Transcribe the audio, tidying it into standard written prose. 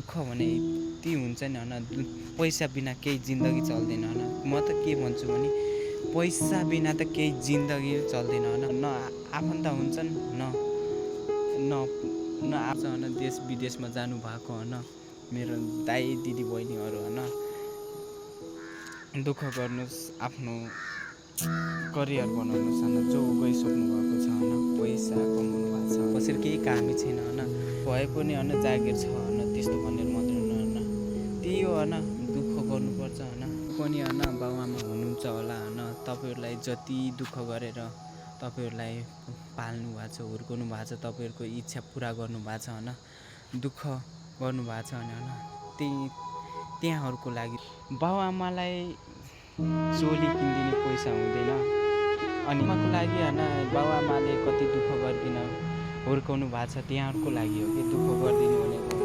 दुःख भने यति हुन्छ नि होइन, पैसा बिना केही जिन्दगी चल्दैन होइन। म त के भन्छु भने पैसा बिना त केही जिन्दगी चल्दैन होइन। न आफन्त हुन्छन्, न न न आउँछ होइन, देश विदेशमा जानुभएको होइन मेरो दाइ दिदी बहिनीहरू होइन। दुःख गर्नुहोस्, आफ्नो करियर बनाउनुहोस् होइन। जो गइसक्नु भएको छ होइन, पैसा कमाउनु भएको छ, कसरी केही कामै छैन होइन, भए पनि होइन जागिर छ होइन, त्यस्तो भनेर मात्र होइन। त्यही हो होइन, दुःख गर्नुपर्छ होइन। पनि होइन बाबुआमा हुनुहुन्छ होला होइन, तपाईँहरूलाई जति दुःख गरेर तपाईँहरूलाई पाल्नु भएको छ, हुर्काउनु भएको छ, तपाईँहरूको इच्छा पुरा गर्नुभएको छ होइन, दुःख गर्नुभएको छ भने होइन, त्यहाँहरूको लागि बाबुआमालाई चोली किनिदिने पैसा हुँदैन अनि आमाको लागि होइन, बाबुआमाले कति दुःख गरिदिन हुर्काउनु भएको छ त्यहाँहरूको लागि हो कि दुःख गरिदिनु भनेको।